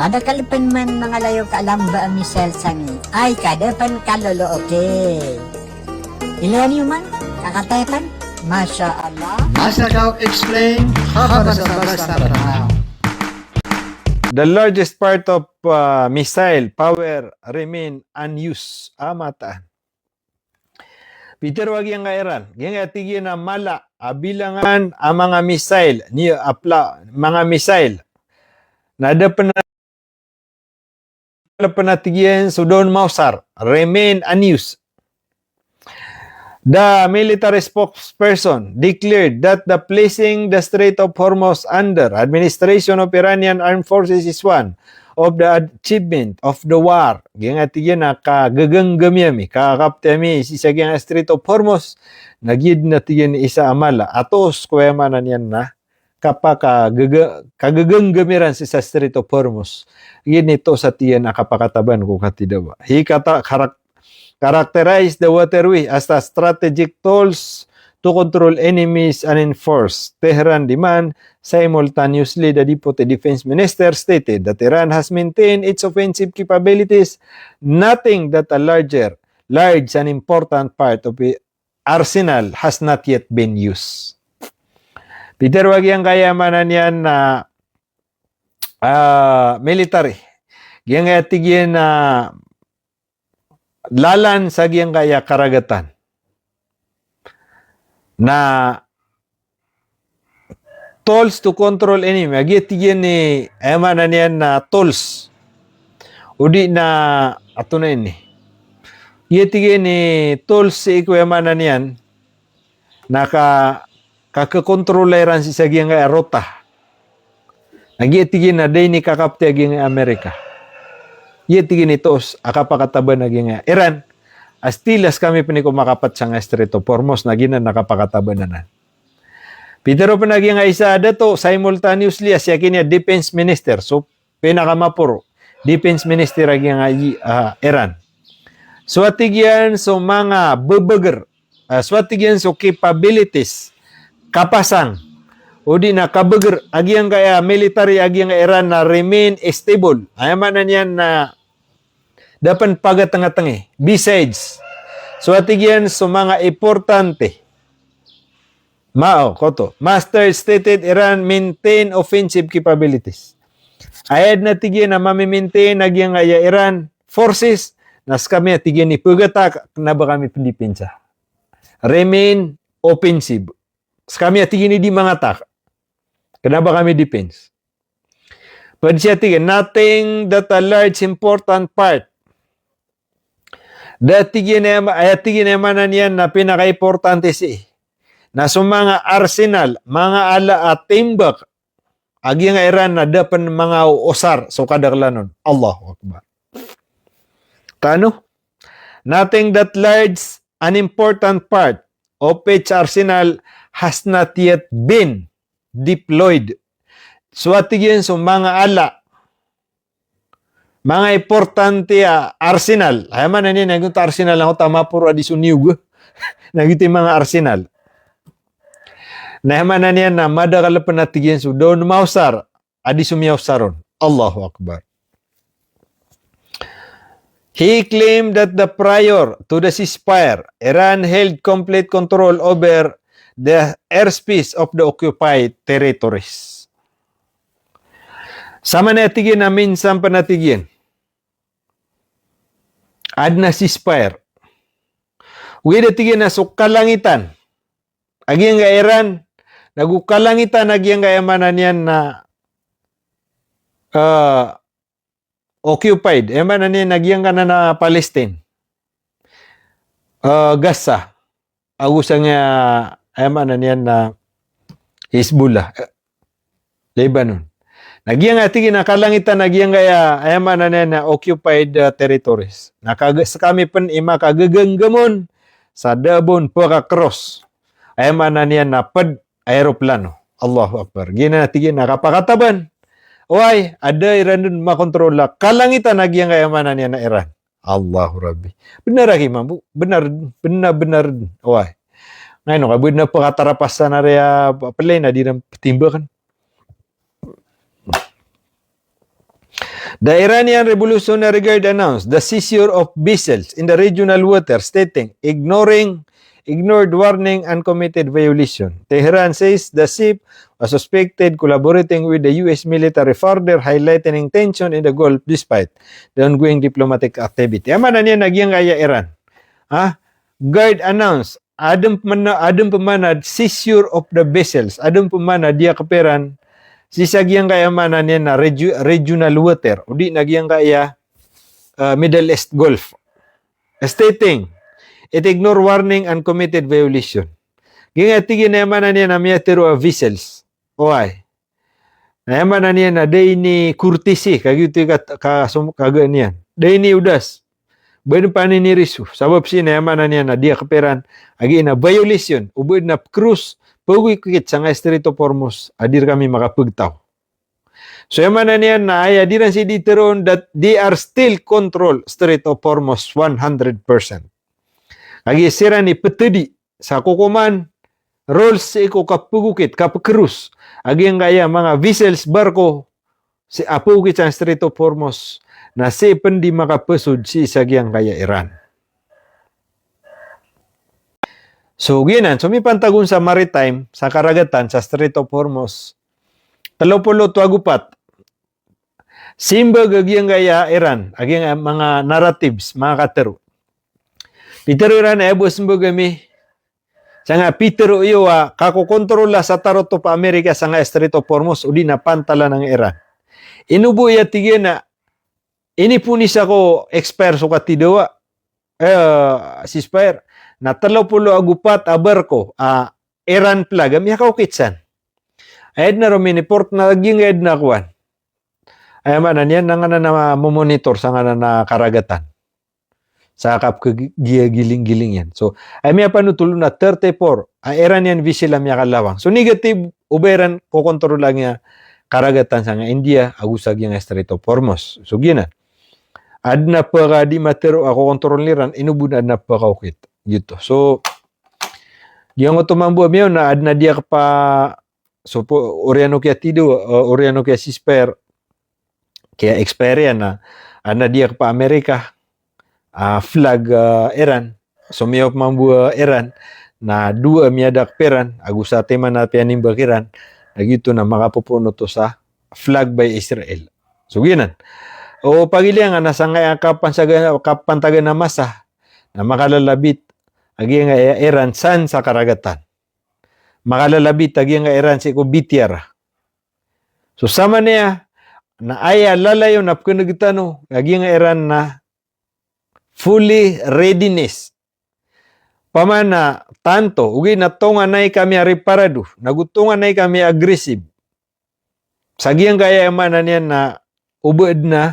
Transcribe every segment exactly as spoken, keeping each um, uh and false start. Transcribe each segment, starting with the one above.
Adakl pn man mangalayo ka lamba a missile sangkai. Ay, kada pn kalolo, okay. Ilaya niyo man, kakataya pn. Masha Allah. Masakaw Explain, khabar sa basta Barna. The largest part of, uh, missile power remain unused. A mataan. Pitharo a giyangkai a Iran, giyangkai a tig iyan a mala a bilangan a manga missile, ni, a pla-, manga missile. Na da pn a, pn a tig iyan so da on maosar, remain unused. The military spokesperson declared that the placing the Strait of Hormuz under administration of Iranian armed forces is one of the achievement of the war. Giyangkai a tig iyan a kagaganggami ami, kakapti ami sii sa giyangkai a Strait of Hormuz, na giya dn a tig iyan i isa a mala a toos ko, aya maana niyan na kapakagaga-, kagaganggami ran sii sa Strait of Hormuz. Giya dn i toos a tig iyan a kapakataban ko kathidawa. He kata-, karak-, characterized the waterway as a strategic tools to control enemies and enforce Tehran demand. Simultaneously, the Deputy Defense Minister stated that Iran has maintained its offensive capabilities, noting that a larger, large and important part of i-, arsenal has not yet been used. Pitharo a giyangkai a, aya maana niyan na, ah, military. Giyangkai a tig iyan a lalan sa giyangkai a karagatan. Na tools to control enemy. A giya tig iyan i, aya maana niyan na tools. O di na, ato na ini. Giya tig iyan i tools sii ko, aya maana niyan na ka-, kakakontrola iran sii sa giyangkai a rota. Na giya tig iyan a da ini kakapti a giyangkai a Amerika. Giya tig iyan i toos a kapakataban a giyangkai a Iran. A still a skami pn i ko makapat sangkai a Strait of Hormuz, na giyanan a kapakataban anan. Pitharo pn a giyangkai a isa a dato, simultaneously a siya kini a defense minister. So, pinakamaporo, defense minister a giyangkai a, ah, Iran. So a tig iyan so manga bbgr, ah, so a tig iyan so capabilities, kapasang, o di na kabgr a giyangkai a military a giyangkai a Iran na remain stable. Aya maana niyan na da pn pagatngatngi. Besides, so a tig iyan so manga importante. Mao, koto. Master stated Iran maintain offensive capabilities. Aya dn a tig iyan a mami-maintain a giyangkai a Iran forces, na skami a tig iyan i pagatak, kna ba kami pndipensa. Remain offensive. Skami a tig iyan i di mangatak, kna ba kami defense. Pd siya tig iyan, noting that a large important part. Da tig iyan a, aya tig iyan a aya maana niyan na pinakaimportante sii na so manga arsenal, manga ala a timbak a giyangkai a Iran na da pn manga oosar so kadaklan on. Allahu Akbar. Kano? Noting that large an important part of its arsenal has not yet been deployed. So a tig iyan so manga ala, manga importante a arsenal. Aya maana niyan na giyoto a arsenal na oto a maporo a di so niyog. Na giyoto i manga arsenal. Na aya maana niyan na madakl pn a tig iyan so da on maosar a di so miyaosar on. Allahu Akbar. He claimed that the prior to the ceasefire, Iran held complete control over the airspace of the occupied territories. Samanaya tig iyan a minsan pn a tig iyan a adn a ceasefire, ogaid a tig iyan a so kalangitan a giyangkai a Iran, nago kalangitan a giyangkai a aya maana niyan na, ah, occupied, aya maana niyan na giyangkanan a Palestine, ah, Gaza, ago sangkai a aya maana niyan na Hezbollah, eh, Lebanon. Na giyangkai a tig iyan a kalangitan a giyangkai a aya maana niyan na occupied, ah, territories. Na kaga-, skami pn i makagaganggam on sa da bo on pkakross, aya maana niyan na pd a eroplano. Allahu Akbar. Giyanan a tig iyan a kapakataban. Oway, a da iran dn makontrol a kalangitan a giyangkai a aya maana niyan na Iran. Allahu Rabbi. Bnar aki mambo. Bnar, bnar, bnar. Oway. Ngayon ka bnar pkatarapasan a riya plane a di ran ptimbakn. The Iranian Revolutionary Guard announced the seizure of vessels in the regional water, stating, ignoring, ignored warning and committed violation. Tehran says the ship was suspected collaborating with the U S military, further highlighting tension in the Gulf despite the ongoing diplomatic activity. Aya maana niyan na giyangkaya Iran, ha? Guard announced, adn pman a, adn pman a seizure of the vessels, adn pman a diyakp iran sii sa giyangkaya maana niyan na regi-, regional water, odi na giyangkaya, ah, Middle East Gulf, stating it ignore warning and committed violation. Giyangkaya tig iyan a aya maana niyan na miyatharo a vessels. Oway. Na aya maana niyan na da ini courtesy, kagiya oto i ka, ka, som-, kaga niyan. Da ini odas. Ba dn paniniriso. Sabap sii na aya maana niyan na diyakp iran a giya na violation o ba dn a pkros, pagokit sangkaya Strait of Hormuz a di rkami makapagtaw. So aya maana niyan na aya di iran sii di tharoon that they are still control Strait of Hormuz one hundred percent. Kagiya siran i ptadi sa kokoman rules sii ko kapagokit, kapkros a giyangkaya manga vessels, barko, sii a pagokit sa Strait of Hormuz, na sii pn di makapasod sii sa giyangkaya Iran. So giyanan, so mipantag on sa maritime, sa karagatan, sa Strait of Hormuz, tlo polo oto ago pat. Simbag a giyangkaya Iran a giyangkaya manga narratives, manga katharo. Pitharo iran a aya bo a simbag ami, sangkaya pitharo iyo a kakokontrola sa tarotop a Amerika sangkaya Strait of Hormuz, odi na pantalan angkaya Iran. Ino bo aya tig iyan a, inipoon i sa ko expire so katidawa, eh, ceasefire, na tlo polo ago pat a barko a Iran flag a miyakaokit san. Aya dn a roo miniport na giyangkaya dn a kowan. Aya maana niyan na nganan a momonitor sa nganan a karagatan. Sa kapkhagiya giling-giling iyan. So, aya miyapanotol on na thirty-four a Iranian vessel a miyakalawang. So, negative, o ba iran kokontrola giyangkaya karagatan sangkaya India ago sa giyangkaya Strait of Hormuz. So giyanan. Adn a pkadi matharo a kokontrol iran, ino bo na adn a pkaokit. Giyoto. So, giyangkoto mambo a miyaona, adn a diyakp a, so po, oriyan o kiyatidawa, eh, oriyan o kiya ceasefire, kiya-expire iyan na, adn a diyakp a Amerika a flag a Iran, so miyaop mambo a Iran, na dowa a miyadakp iran, ago sa timan a piyanimbak iran, na giyoto na makapopoon oto sa flag by Israel. So giyanan. O pagilaya ngka na sangkaya kapansaga-, kapantagan a masa, na makalalabit a giyangkaya Iran san sa karagatan. Makalalabit a giyangkaya Iran sii ko B T R. So samanaya, na aya lalayon a pkhan'g tano a giyangkaya Iran na fully readiness. Opama na tanto, ogaid na tonganay kami a riparado, nago tonganay kami a aggressive. Sa giyangkaya aya maana niyan na o ba adn a,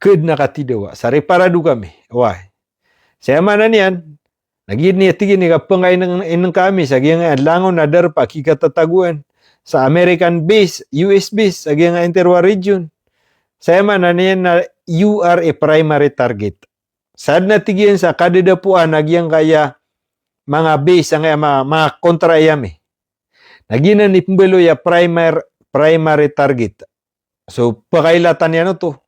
khadn a katidawa. Sa riparado kami. Oway. Sa aya maana niyan, na giya dn i tig iyan i kapngaineng, ineng kami sa giyangkaya langon a darpa a kikatatagoan sa American base, U S base, sa giyangkaya intero a region. Sa aya maana niyan na you are a primary target. Sa adn a tig iyan sa kadadapoan a giyangkaya manga base sangkaya ma-, manga kontra iyan ami, na giyanan i pmbaloy a primer-, primary target. So, pkailatan iyan oto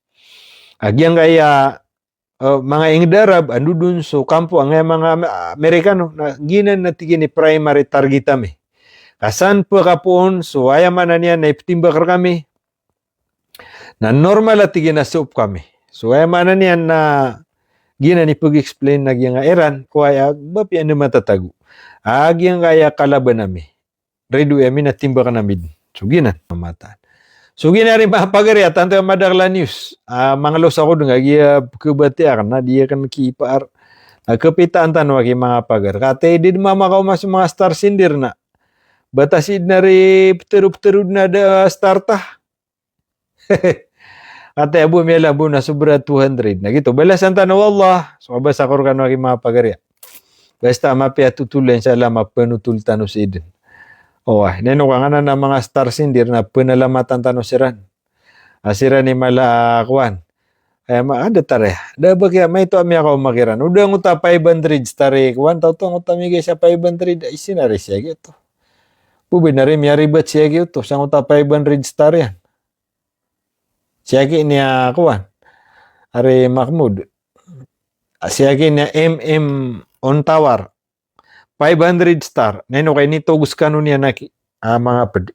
a giyangkaya, eh, manga inged a Arab a ndodon so kampo angkaya manga Am-, Amerikano, na giyanan a tig iyan i primary target ami. Ka san pkapoon, so aya maana niyan na iptimbak rkami, na normal a tig iyan a soop kami. So aya maana niyan na giyanan i pag-explain a giyangkaya Iran, oway, a ba piya dn matatago a giyangkaya kalaban ami. Rido ami na timbakn ami dn. So giyanan. Mamatan. So giyanan ari manga pagari a tanto a madakl a news. Ah, manglos ako dn a giya khabatiya akn na di akn kipaar. Ah, kapitaan tano aki manga pagar. Kataya di dn mamakaoma so manga star sender na. Bata si dn ari ptero-ptero dn a da star ta. Kataya bo miyalabo na sobra two hundred. Na giyoto, balasan tano o Allah. So, kabasa ko rkano aki manga pagari. Basta mapiya a totol, insha Allah, mapanotol tano si dn. Oway, na ino ka nganan a manga star sender na pnalamatan tano siran. A siran i mala a kowan. Aya ma-, ada tariya. Da ba kiya, maito a miyakaoma kiran. O da angkoto a five hundred star i kowan, taw oto angkoto a migay sa five hundred, ay sinari siya giyoto. Bo ba dn ari miyaribat siya giyoto, sa angkoto a five hundred star iyan. Siyaki niya kowan, ari Mahmoud. Siyaki niya M M on tower. Five hundred star. Na ino ka initogos kano niyan aki a manga pd.